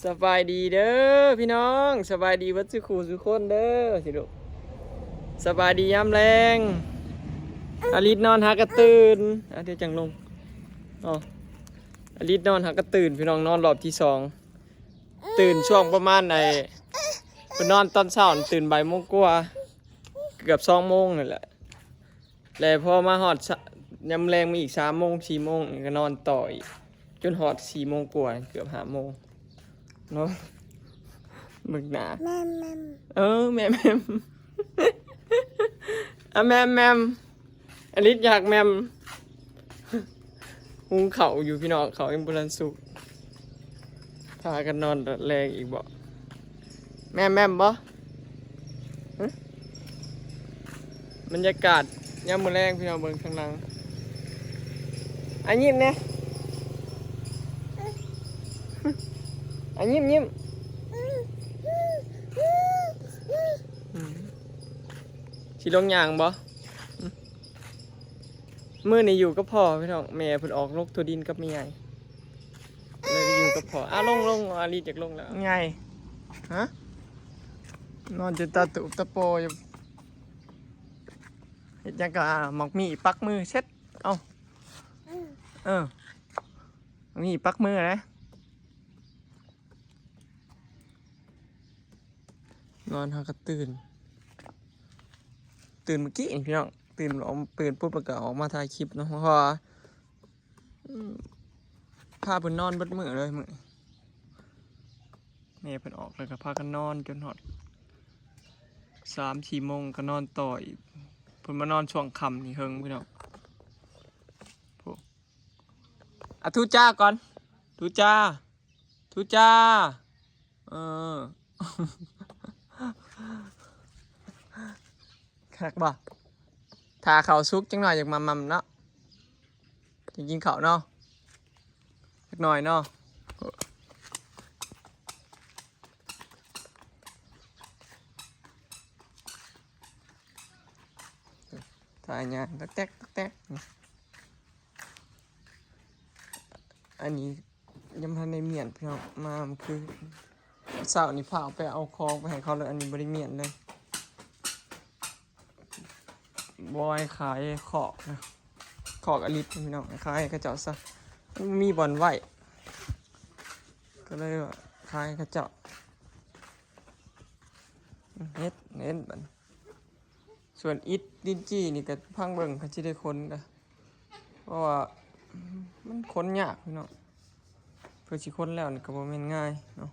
ສະບາຍດີເດີພີ່ນ້ອງ ສະບາຍດີເບິດສູ່ຄູ່ສູ່ຄົນເດີ ຊິລູກ ສະບາຍດີຍາມແລງ. ອາລິດນອນຫາກະຕື່ນ ອາ ດຽວຈັ່ງລົງ. ອໍ ອາລິດນອນຫາກະຕື່ນ ພີ່ນ້ອງ ນອນຮອບທີສອງ. ຕື່ນຊ່ວງປະມານໄອ້ ເພິ່ນນອນຕອນເຊົ້າ ຕື່ນບ່າຍໂມງກວ່າ ເກືອບສອງໂມງນັ້ນແຫຼະ. ແລ້ວພໍມາຮອດ ສະ ຍາມແລງມາອີກສາມໂມງ ສີ່ໂມງ ກໍນອນຕໍ່ອີກ ຈົນຮອດສີ່ໂມງກວ່າ ເກືອບຫ້າໂມງເນາະ. ເບິ່ງໜ້າ ແມ່ມໆ ເອີ ແມ່ມໆ ອາ ແມ່ມໆ ອາລິດຢາກແມ່ມ. ຫຸງເຂົ້າຢູ່ພີ່ນ້ອງ ເຂົ້າຍັງບໍ່ທັນສຸກ ພາກັນນອນຕອນແລງອີກບໍ? ແມ່ມໆ ບໍ? ຫຶ? ບັນຍາກາດຍາມມື້ແລງ ພີ່ນ້ອງເບິ່ງຂ້າງຫຼັງ ອາຍິ້ມແດ່ ອາຍິ້ມ ຍິ້ມ. ອືມ ຊິລົງຍ່າງບໍ? ອືມ ມື້ນີ້ຢູ່ກັບພໍ່ພີ່ນ້ອງ ແມ່ເພິ່ນອອກລົງທົ່ວດິນກັບແມ່ໃຫຍ່ ເລີຍໄດ້ຢູ່ກັບພໍ່. ອາ ລົງ ລົງ ອາລິດຢາກລົງແລ້ວ ໃຫຍ່ ຮະ ນອນຈົນຕາຕຸບຕາໂປຢູ່. ເຮັດຫຍັງກະໝາກໝີ່ປັກມືເຊັດ ເອົ້າ ເອີ ໝາກໝີ່ປັກມືເດ້. ນອນເຮົາກໍຕື່ນ ຕື່ນມື້ກີ້ນີ້ພີ່ນ້ອງ ຕື່ນອອກ ຕື່ນປຸບແລ້ວກໍອອກມາຖ່າຍຄລິບເນາະ ເພາະວ່າ ອືມ ພາເພິ່ນນອນເບິດມື້ເລີຍມື້ນີ້ ແມ່ເພິ່ນອອກແລ້ວກໍພາກັນນອນຈົນຮອດສາມສີ່ໂມງກໍນອນຕໍ່ອີກ ເພິ່ນມານອນຊ່ວງຄ່ຳນີ້ເຫິງພີ່ນ້ອງ. ໂອ້ ອະ ທູດຈາກ່ອນ ທູດຈາ ທູດຈາ ເອີ ຄັກບໍ່? ຖ້າເຂົ້າສຸກຈັກໜ້ອຍ ຢາກມາໝ່ຳເນາະ ຢາກກິນເຂົ້າເນາະ ຈັກໜ້ອຍເນາະ. ຖ່າຍຫຍັງ ຕັກແຕັກ ຕັກແຕັກ ອັນນີ້ ຍັງບໍ່ທັນໄດ້ມ້ຽນພີ່ນ້ອງ ມາມື້ຄືນ ເຊົ້ານີ້ພາໄປເອົາຂອງໄປໃຫ້ເຂົາເລີຍ ອັນນີ້ບໍ່ໄດ້ມ້ຽນເລີຍ. ບອຍຂາຍຄອກນະ ຄອກອາລິດພີ່ນ້ອງ ຂາຍໃຫ້ເຂົາເຈົ້າຊະ ມັນບໍ່ມີບ່ອນໄວ້ ກໍເລີຍວ່າຂາຍໃຫ້ເຂົາເຈົ້າ. ເຮັດ ເຮັດບັດ ສ່ວນອິດດິນຈີ່ນີ້ກໍພັງເບິ່ງ ຄັນຊິໄດ້ຂົນກໍ ເພາະວ່າມັນຂົນຍາກພີ່ນ້ອງ ເພື່ອຊິຂົນແລ້ວນີ້ກໍບໍ່ແມ່ນງ່າຍເນາະ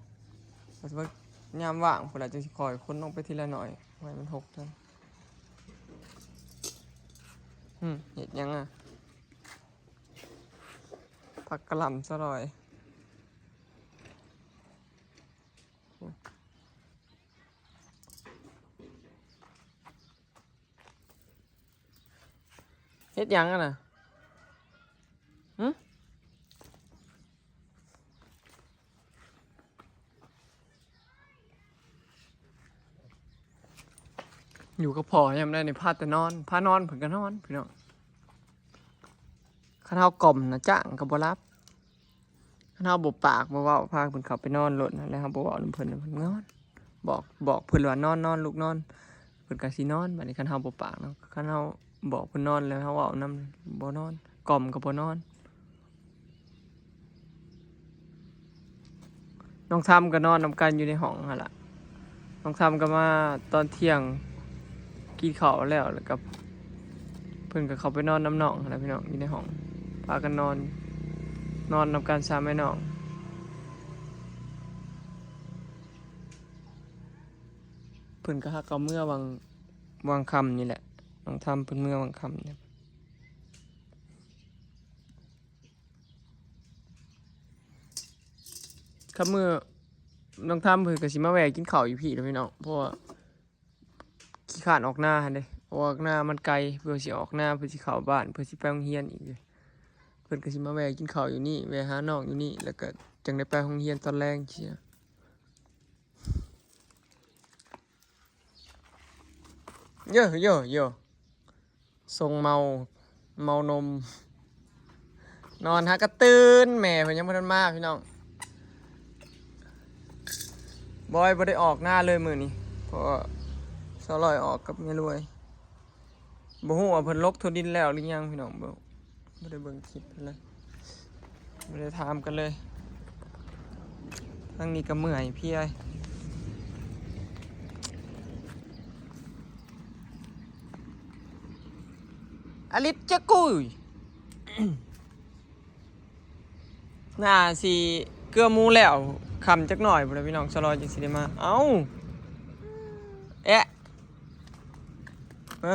ກໍຊິວ່າຍາມວ່າງພຸ້ນລະ ຈັ່ງຊິຄ່ອຍຂົນລົງໄປທີລະໜ້ອຍ ໄວ້ມັນຫົກຊັ້ນ. ຫຶ ເຮັດຫຍັງອະ? ຜັກກະຫຼ່ຳຊະຫຼອຍ. ເຮັດຫຍັງຫັ້ນນະ? ຫຶ? ຢູ່ກັບພໍ່ຍາມໃດນີ້ພາແຕ່ນອນ ພານອນເພິ່ນກໍນອນ ພີ່ນ້ອງ. ຄັນເຮົາກ່ອມນະ ຈ້າງກໍບໍ່ຫຼັບ. ຄັນເຮົາບໍ່ປາກບໍ່ເວົ້າ ພາເພິ່ນເຂົ້າໄປນອນໂລດນະ ແລ້ວເຮົາບໍ່ເວົ້ານຳເພິ່ນ ເພິ່ນນອນ. ບອກ ບອກເພິ່ນວ່າ ນອນ ນອນ ລຸກນອນ ເພິ່ນກໍຊິນອນ. ບາດນີ້ຄັນເຮົາບໍ່ປາກເນາະ ຄັນເຮົາບອກເພິ່ນນອນ ແລ້ວເຮົາເວົ້ານຳ ບໍ່ນອນ ກ່ອມກໍບໍ່ນອນ. ນ້ອງທຳກໍນອນນຳກັນຢູ່ໃນຫ້ອງຫັ້ນລະ. ນ້ອງທຳກໍມາຕອນທ່ຽງ ກິນເຂົ້າແລ້ວ ແລ້ວກໍເພິ່ນກໍເຂົ້າໄປນອນນຳນ້ອງຫັ້ນລະພີ່ນ້ອງ ຢູ່ໃນຫ້ອງ ພາກັນນອນ ນອນນຳກັນສາມແມ່ນ້ອງ. ເພິ່ນກໍຫາກໍເມືອຫວ່າງ ຫວ່າງຄ່ຳນີ້ແຫຼະ ນ້ອງທຳເພິ່ນເມືອຫວ່າງຄ່ຳນີ້. ຄັນມື້ນ້ອງທຳເພິ່ນກໍຊິມາແວ່ກິນເຂົ້າຢູ່ພີ້ແຫຼະພີ່ນ້ອງ ເພາະວ່າຂີ້ຄ້ານອອກນາຫັ້ນເດ້ ເພາະວ່ານາມັນໄກ ເພື່ອຊິອອກນາ ເພື່ອຊິເຂົ້າບ້ານ ເພື່ອຊິໄປໂຮງຮຽນອີກ ເພິ່ນກໍຊິມາແວ່ກິນເຂົ້າຢູ່ນີ້ ແວ່ຫານ້ອງຢູ່ນີ້ ແລ້ວກໍຈັ່ງໄດ້ໄປໂຮງຮຽນຕອນແລງຊີ້ນະ. ໂຢ ໂຢ ໂຢ ຊົງເມົາ ເມົານົມ ນອນຫາກະຕື່ນ ແມ່ເພິ່ນຍັງບໍ່ທັນມາພີ່ນ້ອງ. ບອຍບໍ່ໄດ້ອອກນາເລີຍມື້ນີ້ ເພາະວ່າສາວລອຍອອກກັບແມ່ລວຍ. ບໍ່ຮູ້ວ່າເພິ່ນລົກຖົ່ວດິນແລ້ວຫຼືຍັງພີ່ນ້ອງ ບໍ່ ບໍ່ໄດ້ເບິ່ງຄລິບເພິ່ນເລີຍ ບໍ່ໄດ້ຖາມກັນເລີຍ. ທາງນີ້ກໍເມື່ອຍເພຍ ອາລິດຈະກຸຍ. ໜ້າຊິເກືອໝູແລ້ວ ຄ່ຳຈັກໜ້ອຍພຸ້ນແຫຼະພີ່ນ້ອງ ສາວລອຍຈຶ່ງຊິໄດ້ມາ. ເອົ້າ ແອະ ເອີ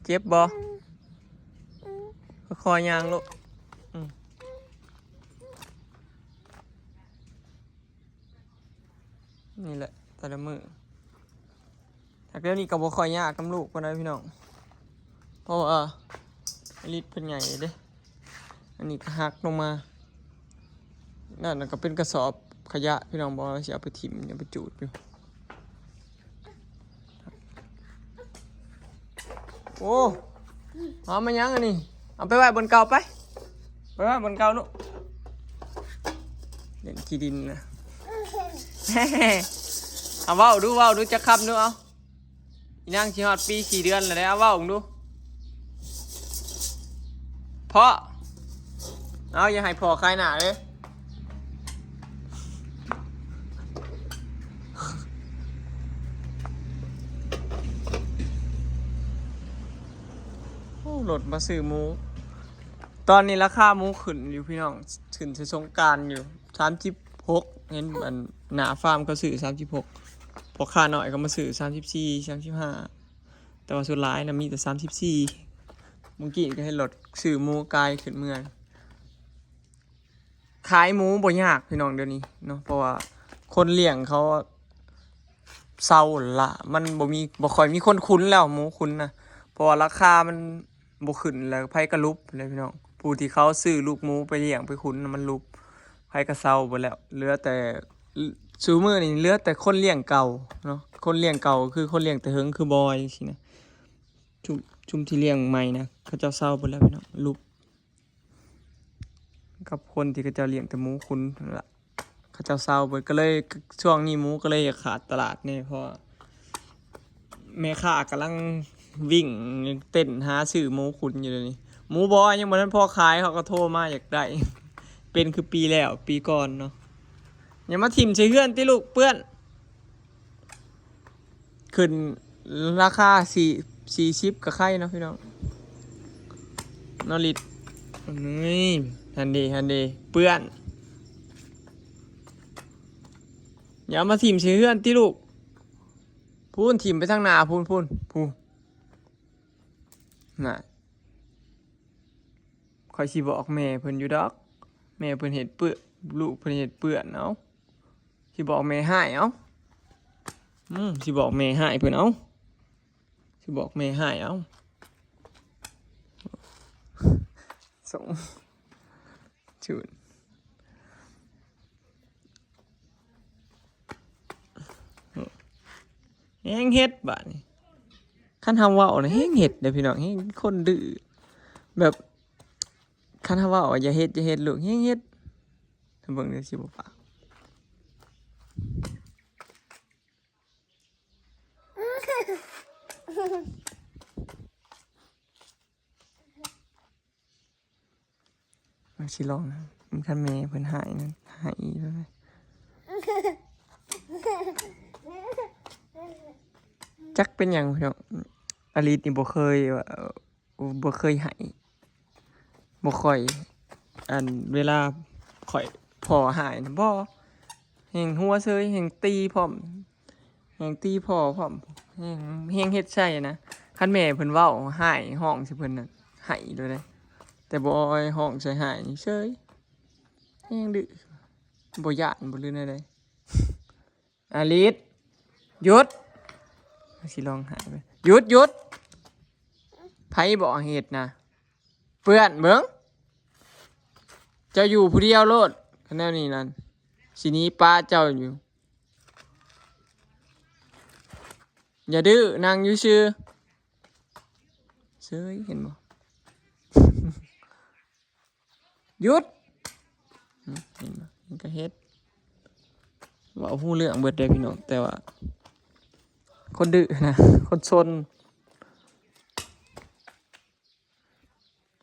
ເຈັບບໍ່? ຄ່ອຍໆຍ່າງລູກ ອືມ. ນີ້ແຫຼະແຕ່ລະມື້ ຫາກດຽວນີ້ກໍບໍ່ຄ່ອຍຍາກນຳລູກປານໃດພີ່ນ້ອງ ເພາະວ່າລິດເພິ່ນໃຫຍ່ເດ້. ອັນນີ້ກໍຫັກລົງມາ ນັ້ນກໍເປັນກະສອບຂະຫຍະພີ່ນ້ອງ ບໍ່ວ່າຊິເອົາໄປຖິ້ມ ເອົາໄປຈູດຢູ່. ໂອ້ ເອົາມາຫຍັງອັນນີ້ ເອົາໄປໄວ້ບ່ອນເກົ່າໄປ ໄປໄວ້ບ່ອນເກົ່າລູກ ເຫຼັ້ນຂີ້ດິນນະ. ເອົາເວົ້າດູ ເວົ້າດູຈັກຄຳດູ ເອົາ ອີນາງຊິຮອດປີສີ່ເດືອນແລ້ວເດ້ ເອົາເວົ້າເບິ່ງດູ. ພໍ່ ເອົາ ຢ່າໃຫ້ພໍ່ຂາຍໜ້າເດີ. ໂອ້ ລົດມາຊື້ໝູ ຕອນນີ້ລາຄາໝູຂຶ້ນຢູ່ພີ່ນ້ອງ ຂຶ້ນໃສ່ສົງການຢູ່ ສາມສິບຫົກ ເຫັນອັນໜ້າຟາມເຂົາຊື້ສາມສິບຫົກ ພໍ່ຄ້ານ້ອຍກໍມາຊື້ສາມສິບສີ່ ສາມສິບຫ້າ ແຕ່ວ່າສ່ວນຫຼາຍນະມີແຕ່ສາມສິບສີ່. ມື້ກີ້ກໍເຫັນລົດຊື້ໝູກາຍຂຶ້ນເມືອ ຂາຍໝູບໍ່ຍາກພີ່ນ້ອງດຽວນີ້ເນາະ ເພາະວ່າຄົນລ້ຽງເຂົາເຊົາລະ ມັນບໍ່ມີ ບໍ່ຄ່ອຍມີຄົນຂຸນແລ້ວ ໝູຂຸນນະ ເພາະວ່າລາຄາມັນບໍ່ຂຶ້ນ ແລ້ວໃຜກໍຫຼຸບແລ້ວພີ່ນ້ອງ. ຜູ້ທີ່ເຂົາຊື້ລູກໝູໄປລ້ຽງໄປຂຸນນະ ມັນຫຼຸບ ໃຜກໍເຊົາເບິດແລ້ວ ເຫຼືອແຕ່ ຊຸມື້ນີ້ເຫຼືອແຕ່ຄົນລ້ຽງເກົ່າເນາະ ຄົນລ້ຽງເກົ່າກໍຄືຄົນລ້ຽງແຕ່ເຫິງຄືບອຍຊີ້ນະ. ຊຸມ ຊຸມທີ່ລ້ຽງໃໝ່ນະ ເຂົາເຈົ້າເຊົາເບິດແລ້ວພີ່ນ້ອງ ຫຼຸບ ກັບຄົນທີ່ເຂົາເຈົ້າລ້ຽງແຕ່ໝູຂຸນຫັ້ນລະ ເຂົາເຈົ້າເຊົາເບິດ ກໍເລີຍຊ່ວງນີ້ໝູກໍເລີຍຢາກຂາດຕະຫຼາດແດ່ ເພາະວ່າແມ່ຄ້າກຳລັງວິ່ງເຕັ້ນຫາຊື້ໝູຂຸນຢູ່ດຽວນີ້. ໝູບອຍຍັງບໍ່ທັນພໍຂາຍ ເຂົາກໍໂທມາຢາກໄດ້ ເປັນຄືປີແລ້ວ ປີກ່ອນເນາະ. ຢ່າມາຖິ້ມໃສ່ເຮືອນຕິລູກ ເປື້ອນ. ຂຶ້ນລາຄາສີ່ ສີ່ສິບກໍໄຄເນາະພີ່ນ້ອງເນາະ ລິດ. ນີ້ ຫັ້ນເດ ຫັ້ນເດ ເປື້ອນ. ຢ່າມາຖິ້ມໃສ່ເຮືອນຕິລູກ ພຸ້ນ ຖິ້ມໄປທາງໜ້າພຸ້ນ ພຸ້ນ ພຸ້ນ ນະ. ຂ້ອຍຊິບອກແມ່ເພິ່ນຢູ່ດອກ ແມ່ເພິ່ນເຮັດເປື້ອນ ລູກເພິ່ນເຮັດເປື້ອນ ເອົາ ຊິບອກແມ່ຮ້າຍ ເອົາ ອືມ ຊິບອກແມ່ຮ້າຍເພິ່ນ ເອົາ ຊິບອກແມ່ຮ້າຍ ເອົາ ສົ່ງ ຈູດ. ແຮງເຮັດບາດນີ້ ຄັນເຮົາເວົ້ານະແຮງເຮັດເດ້ພີ່ນ້ອງ ແຮງຄົນດື້ ແບບ ຄັນເຮົາເວົ້າວ່າຢ່າເຮັດ ຢ່າເຮັດລູກ ແຮງເຮັດ. ເບິ່ງເດີ ຊິບໍ່ປາກ. ມັນຊິຮ້ອງນະ ຄັນແມ່ເພິ່ນຮ້າຍນະ ຮ້າຍອີ່ຫຼີ. ຈັກເປັນຫຍັງພີ່ນ້ອງ ອາລິດນີ້ບໍ່ເຄີຍວ່າ ບໍ່ເຄີຍໄຫ້ ບໍ່ຄ່ອຍ ອັນ ເວລາຂ້ອຍ ພໍ່ຮ້າຍນະ ບໍ່ ແຮ່ງຫົວເຊີຍ ແຮ່ງຕີພ້ອມ ແຮ່ງຕີພໍ່ພ້ອມ ແຮ່ງ ແຮ່ງເຮັດໃສ່ນະ. ຄັນແມ່ເພິ່ນເວົ້າຮ້າຍ ຮ້ອງໃສ່ເພິ່ນນະ ໄຫ້ໂລດເດ້ ແຕ່ບໍ່ອ້ອຍຮ້ອງໃສ່ ຮ້າຍນີ້ເຊີຍ ແຮ່ງດື້ ບໍ່ຢ້ານບໍ່ ຫຼືແນວໃດ. ອາລິດ ຢຸດ ຊິຮ້ອງໄຫ້ ຢຸດ ຢຸດ ໃຜບອກໃຫ້ເຮັດນະ ເປື້ອນເບິ່ງ ເຈົ້າຢູ່ຜູ້ດຽວໂລດ ຄັນແນວນີ້ນັ້ນ ຊິໜີປະເຈົ້າຢູ່ ຢ່າດື້ ນັ່ງຢູ່ຊື່ ເຊີຍ ເຫັນບໍ່? ຢຸດ ເຫັນບໍ່? ມັນກໍເຮັດ ເວົ້າຮູ້ເລື່ອງເບິດເດ້ພີ່ນ້ອງ ແຕ່ວ່າຄົນດື້ນະ ຄົນຊົນ.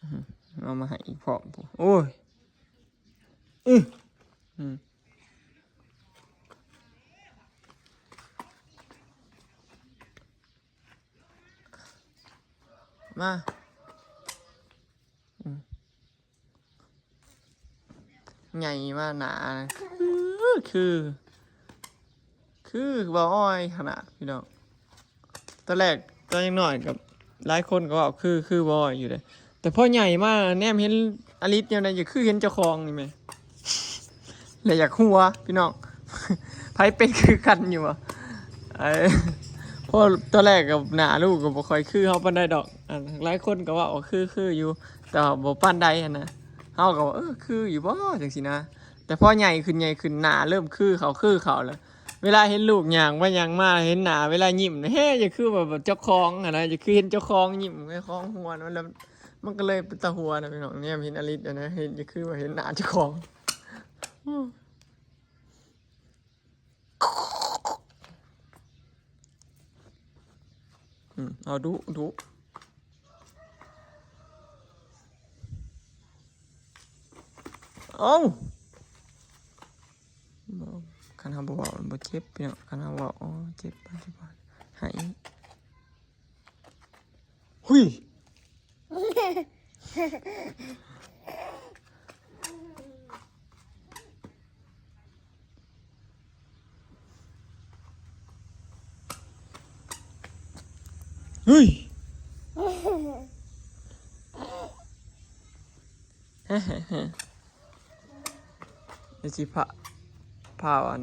ອືມ ເອົາມາໃຫ້ອີກພ້ອມ. ໂອ້ຍ ອື ອືມ ມາ ອືມ. ໃຫຍ່ມາໜ້າ ຄື ຄື ຄືບ່າວອ້ອຍຂະໜາດພີ່ນ້ອງ. ຕອນແລກຕອນຍັງນ້ອຍກໍຫຼາຍຄົນກໍເວົ້າຄື ຄືບ່າວອ້ອຍຢູ່ເດ້ ແຕ່ພໍໃຫຍ່ມາແນມເຫັນອາລິດແນວໃດ ຢາກຄືເຫັນເຈົ້າຂອງນີ້ແໝ່ ແລະຢາກຫົວພີ່ນ້ອງ. ໃຜເປັນຄືກັນຢູ່ບໍ່? ເອີ ເພາະຕອນແລກກໍໜ້າລູກກໍບໍ່ຄ່ອຍຄືເຮົາປານໃດດອກ. ອັນ ຫຼາຍຄົນກໍເວົ້າວ່າຄື ຄືຢູ່ ແຕ່ວ່າບໍ່ປານໃດຫັ້ນນະ. ເຮົາກໍວ່າ ເອີ ຄືຢູ່ບໍ່ ຈັ່ງຊີ້ນະ. ແຕ່ພໍໃຫຍ່ຂຶ້ນ ໃຫຍ່ຂຶ້ນ ໜ້າເລີ່ມຄືເຂົາ ຄືເຂົາແລ້ວ. ເວລາເຫັນລູກຍ່າງໄປຍ່າງມາ ເຫັນໜ້າ ເວລາຍິ້ມ ແຮ ຢາກຄືແບບເຈົ້າຂອງຫັ້ນນະ ຢາກຄືເຫັນເຈົ້າຂອງຍິ້ມ ເຈົ້າຂອງຫົວນະ. ມັນ ມັນກໍເລີຍເປັນຕາຫົວນະພີ່ນ້ອງ ແນມເຫັນອາລິດຫັ້ນນະ ເຫັນ ຢາກຄືວ່າເຫັນໜ້າເຈົ້າຂອງ. ອືມ ເອົາດຸ ດຸ ເອົ້າ ຄັນເຮົາບໍ່ເວົ້າມັນບໍ່ເຈັບພີ່ນ້ອງ ຄັນເຮົາເວົ້າ ໂອ້ ເຈັບ ເຈັບ ໃຫ້ ຫຸ້ຍ ເຮີ້ຍ ດຽວຊິພາ ພາອັນ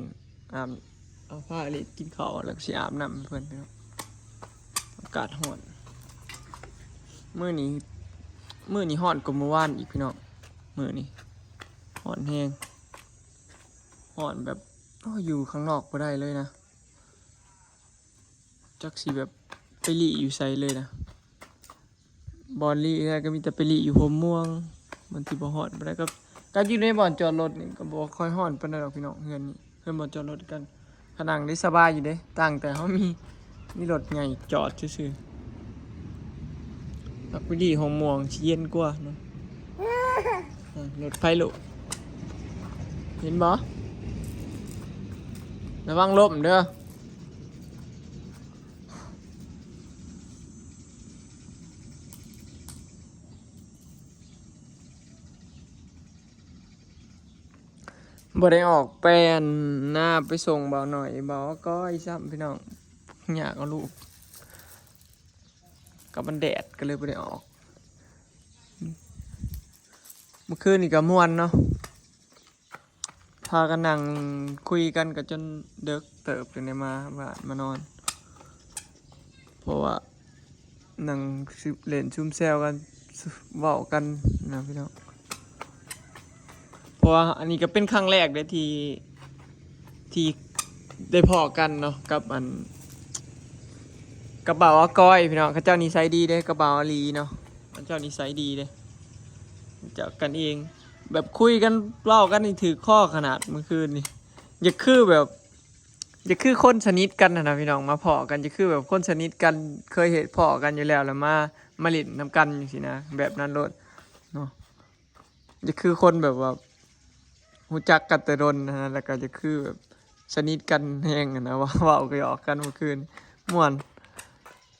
ອາບ ເອົາພາອາລິດກິນເຂົ້າ ແລ້ວກໍຊິອາບນ້ຳໃຫ້ເພິ່ນພີ່ນ້ອງ. ອາກາດຮ້ອນ ມື້ນີ້ ມື້ນີ້ຮ້ອນກວ່າມື້ວານອີກພີ່ນ້ອງ. ມື້ນີ້ຮ້ອນແຮງ ຮ້ອນແບບ ໂອ້ຍ ຢູ່ຂ້າງນອກບໍ່ໄດ້ເລີຍນະ. ຈັກຊິແບບໄປຫຼີ້ຢູ່ໃສເລີຍນະ. ບ່ອນຫຼີ້ແທ້ກໍມີແຕ່ໄປຫຼີ້ຢູ່ຫົວເມືອງ ມັນຊິບໍ່ຮ້ອນປານໃດ. ກໍ ກໍຢູ່ໃນບ່ອນຈອດລົດນີ້ກໍບໍ່ຄ່ອຍຮ້ອນປານໃດດອກພີ່ນ້ອງ. ເຮືອນນີ້ ເຮືອນບ່ອນຈອດລົດກັນ ຂະນັ່ງໄດ້ສະບາຍຢູ່ເດ້ ຕັ້ງແຕ່ເຮົາມີ ມີລົດໃຫຍ່ຈອດຊື່ໆ. ມັກໄປຫຼີ້ຫົວເມືອງຊິເຢັນກວ່າເນາະ. ອາ ລົດໄຟລຸ ເຫັນບໍ່? ລະວັງລົ້ມເດີ. ບໍ່ໄດ້ອອກໄປອັນນາ ໄປສົ່ງບ່າວໜ້ອຍ ບ່າວອາກ້ອຍຊ້ຳພີ່ນ້ອງ. ຍາກເອົາລູກ ກັບມັນແດດ ກໍເລີຍບໍ່ໄດ້ອອກ. ເມື່ອຄືນນີ້ກໍມ່ວນເນາະ ພາກັນນັ່ງຄຸຍກັນກໍຈົນເດິກເຕີບ ຈຶ່ງໄດ້ມາບ້ານມານອນ ເພາະວ່ານັ່ງເລ່ນຊຸມແຊວກັນ ເວົ້າກັນນະພີ່ນ້ອງ. ເພາະວ່າອັນນີ້ກໍເປັນຄັ້ງແລກເດ້ທີ່ ທີ່ໄດ້ພໍ້ກັນເນາະ ກັບອັນ ກັບບ່າວອາກ້ອຍພີ່ນ້ອງ. ເຂົາເຈົ້ານິໄສດີເດ້ ກັບບ່າວອາລີເນາະ ເຂົາເຈົ້ານິໄສດີເດ້ ເຈົ້າກັນເອງ ແບບຄຸຍກັນເວົ້າກັນນີ້ຖືກຄໍຂະໜາດເມື່ອຄືນນີ້. ຢາກຄືແບບ ຢາກຄືຄົນສະໜິດກັນຫັ້ນນະພີ່ນ້ອງ ມາພໍ້ກັນ ຢາກຄືແບບຄົນສະໜິດກັນ ເຄີຍເຫັນພໍ້ກັນຢູ່ແລ້ວ ແລ້ວມາ ມາຫຼິ້ນນຳກັນຈັ່ງຊີ້ນະ ແບບນັ້ນໂລດເນາະ. ຢາກຄືຄົນແບບວ່າຮູ້ຈັກກັນແຕ່ດົນຫັ້ນນະ ແລ້ວກໍຢາກຄືແບບສະໜິດກັນແຮງຫັ້ນນະ ເວົ້າ ເວົ້າກໍຢອກກັນເມື່ອຄືນ ມ່ວນ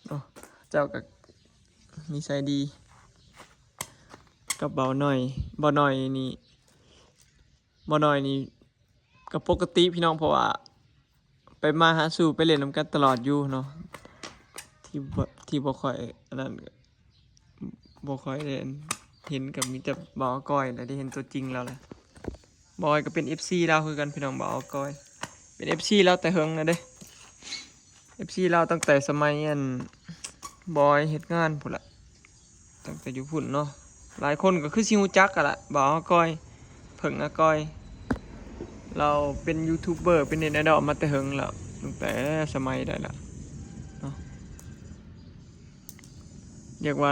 ເນາະ. ເຈົ້າກໍນິໄສດີກັບບ່າວໜ້ອຍ ບ່າວໜ້ອຍນີ້ ບ່າວໜ້ອຍນີ້ກໍປົກກະຕິພີ່ນ້ອງ ເພາະວ່າ ໄປມາຫາສູ່ໄປຫຼິ້ນນຳກັນຕະຫຼອດຢູ່ເນາະ ທີ່ບໍ່ ທີ່ບໍ່ຄ່ອຍອັນນັ້ນ ບໍ່ຄ່ອຍໄດ້ເຫັນ ກໍມີແຕ່ບ່າວອາກ້ອຍແຫຼະ ໄດ້ເຫັນຕົວຈິງແລ້ວແຫຼະ. ບ່າວອາກ້ອຍກໍເປັນເອັຟຊີລາວຄືກັນພີ່ນ້ອງ ບ່າວອາກ້ອຍເປັນເອັຟຊີລາວແຕ່ເຫິງແລ້ວເດ້ ເອັຟຊີລາວຕັ້ງແຕ່ສະໄໝອັນ ບອຍເຮັດງານພຸ້ນລະ ຕັ້ງແຕ່ຢູ່ພຸ້ນເນາະ. ຫຼາຍຄົນກໍຄືຊິຮູ້ຈັກຫັ້ນລະ ບ່າວອາກ້ອຍ ເຜິ້ງອາກ້ອຍ ລາວເປັນຢູທູບເບີ ເປັນເນັດໄອດອລມາແຕ່ເຫິງແລ້ວ ຕັ້ງແຕ່ສະໄໝໃດລະເນາະ. ຮຽກວ່າ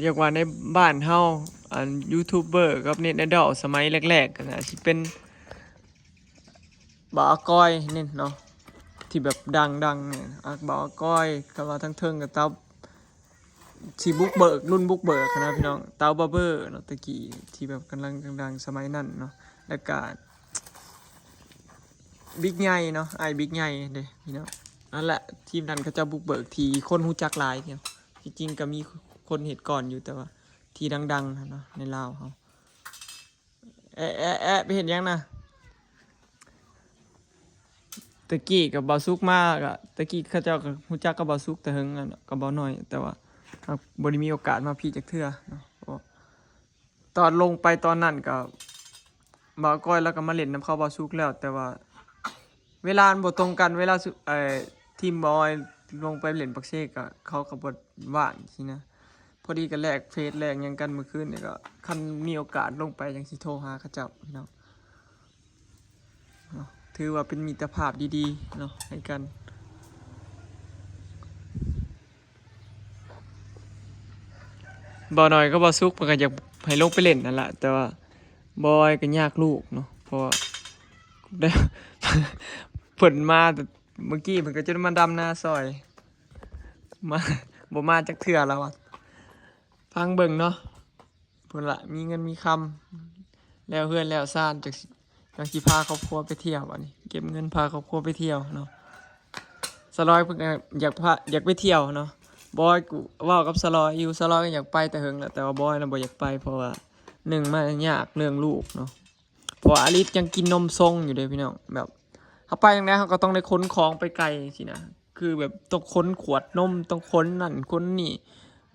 ຮຽກວ່າໃນບ້ານເຮົາ ອັນຢູທູບເບີກັບເນັດໄອດອລສະໄໝແລກໆ ກໍໜ້າຊິເປັນ ບ່າວອາກອຍນີ້ເນາະ ທີ່ແບບດັງໆນີ້ ອາ ບ່າວອາກອຍ ຄຳວ່າທາງເທິງກໍເຕົາ ຊິບຸກເບີກ ລຸ້ນບຸກເບີກຫັ້ນນະພີ່ນ້ອງ ເຕົາບາເບີເນາະ ແຕ່ກີ້ທີ່ແບບກຳລັງດັງໆສະໄໝນັ້ນເນາະ ແລ້ວກະບິກໃຫຍ່ເນາະ ອ້າຍບິກໃຫຍ່ເດ້ພີ່ນ້ອງ ນັ້ນແຫຼະ ທີມນັ້ນເຂົາເຈົ້າບຸກເບີກ ທີ່ຄົນຮູ້ຈັກຫຼາຍ ທີ່ຈິງກໍມີຄົນເຮັດກ່ອນຢູ່ ແຕ່ວ່າທີ່ດັງໆເນາະ ໃນລາວເຮົາ. ແອະ ແອະ ແອະ ໄປເຮັດຫຍັງນະ? ແຕ່ກີ້ກັບບ່າວສຸກມາ ກະ ແຕ່ກີ້ເຂົາເຈົ້າກໍຮູ້ຈັກກັບບ່າວສຸກແຕ່ເຫິງແລ້ວເນາະ ກັບບ່າວນ້ອຍ ແຕ່ວ່າຫາກບໍ່ໄດ້ມີໂອກາດມາພີ້ຈັກເທື່ອເນາະ ເພາະວ່າຕອນລົງໄປຕອນນັ້ນກໍ ບ່າວກ້ອຍລາວກໍມາຫຼິ້ນນຳເຂົາ ບ່າວສຸກແລ້ວ ແຕ່ວ່າເວລາມັນບໍ່ຕົງກັນ ເວລາສຸ ເອີ ທີມບ່າວອ້ອຍລົງໄປຫຼິ້ນປາກເຊ ກໍເຂົາກໍບໍ່ວ່າງຊີ້ນະ ພໍດີກໍແລກເຟສແລກຫຍັງກັນມື້ຄືນນີ້ ກໍຄັນມີໂອກາດລົງໄປຈັ່ງຊິໂທຫາເຂົາເຈົ້າພີ່ນ້ອງ. ເນາະ ຖືວ່າເປັນມິດຕະພາບດີໆເນາະ ໃຫ້ກັນ. ບ່າວນ້ອຍກັບບ່າວສຸກເພິ່ນກໍຢາກໃຫ້ລົງໄປຫຼິ້ນນັ້ນລະ ແຕ່ວ່າບ່າວອ້ອຍກໍຍາກລູກເນາະ ເພາະວ່າໄດ້ ເພິ່ນມາແຕ່ມື້ກີ້ ເພິ່ນກໍຈົນມາດຳນາຊ່ອຍ ມາ ບໍ່ມາຈັກເທື່ອລະວ່າ ຟັງເບິ່ງເນາະ. ພຸ້ນລະ ມີເງິນມີຄຳ ແລ້ວເຮືອນແລ້ວຊານ ຈັ່ງຊິ ຈັ່ງຊິພາຄອບຄົວໄປທ່ຽວ ບາດນີ້ເກັບເງິນພາຄອບຄົວໄປທ່ຽວເນາະ. ສາວລອຍເພິ່ນກໍຢາກພາ ຢາກໄປທ່ຽວເນາະ ບອຍ ກູເວົ້າກັບສາວລອຍຢູ່ ສາວລອຍກໍຢາກໄປແຕ່ເຫິງແລ້ວ ແຕ່ວ່າບອຍນະບໍ່ຢາກໄປ ເພາະວ່າໜຶ່ງມາຍາກເລື່ອງລູກເນາະ ເພາະວ່າອາລິດຍັງກິນນົມຊົງຢູ່ເດ້ພີ່ນ້ອງ ແບບເຮົາໄປທາງໃດເຮົາກໍຕ້ອງໄດ້ຂົນຂອງໄປໄກຊີ້ນະ ຄືແບບຕ້ອງຂົນຂວດນົມ ຕ້ອງຂົນນັ້ນຂົນນີ້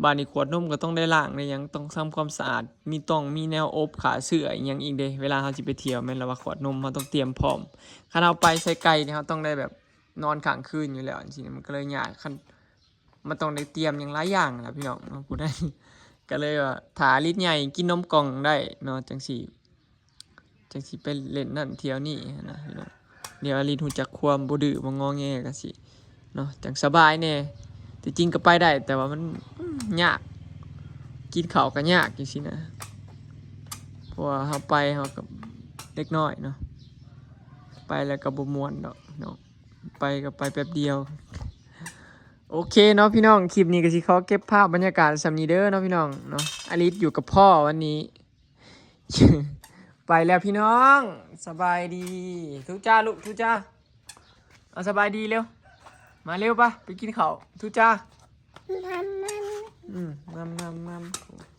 ບາດນີ້ຂວດນົມກໍຕ້ອງໄດ້ລ້າງໄດ້ຫຍັງ ຕ້ອງທຳຄວາມສະອາດ ມີ ຕ້ອງມີແນວອົບຂ້າເຊື້ອອີ່ຫຍັງອີກເດ້. ເວລາເຮົາຊິໄປທ່ຽວ ແມ່ນລະວ່າຂວດນົມເຮົາຕ້ອງຕຽມພ້ອມ ຄັນເຮົາໄປໃສ່ໄກນີ້ ເຮົາຕ້ອງໄດ້ແບບນອນຄ້າງຄືນຢູ່ແລ້ວຈັ່ງຊີ້ ມັນກໍເລີຍຍາກ ຄັນ ມັນຕ້ອງໄດ້ຕຽມຫຍັງຫຼາຍຢ່າງນະພີ່ນ້ອງເນາະ ຜູ້ໃດ ກໍເລີຍວ່າຖ້າອາລິດໃຫຍ່ກິນນົມກ່ອງໄດ້ເນາະ ຈັ່ງຊິ ຈັ່ງຊິໄປຫຼິ້ນນັ້ນທ່ຽວນີ້ຫັ້ນນະພີ່ນ້ອງ. ດຽວອາລິດຮູ້ຈັກຄວາມບໍ່ດື້ບໍ່ງອແງກໍຊິເນາະ ຈັ່ງສະບາຍແດ່. ທີ່ຈິງກໍໄປໄດ້ ແຕ່ວ່າມັນ ອືມ ຍາກ ກິນເຂົ້າກໍຍາກຈັ່ງຊີ້ນະ ເພາະວ່າເຮົາໄປ ເຮົາກໍເດັກນ້ອຍເນາະ ໄປແລ້ວກໍບໍ່ມ່ວນດອກເນາະ ໄປກໍໄປແປັບດຽວ. ໂອເຄເນາະພີ່ນ້ອງ ຄລິບນີ້ກໍຊິຂໍເກັບພາບບັນຍາກາດສ່ຳນີ້ເດີເນາະພີ່ນ້ອງເນາະ. ອາລິດຢູ່ກັບພໍ່ວັນນີ້ ໄປແລ້ວພີ່ນ້ອງ ສະບາຍດີ. ທຸຈ້າລູກ ທຸຈ້າ ເອົາສະບາຍດີເລັວ ມາເລັວປະ ໄປກິນເຂົ້າ ທຸຈ້າ. ອືມ ງາມໆໆ.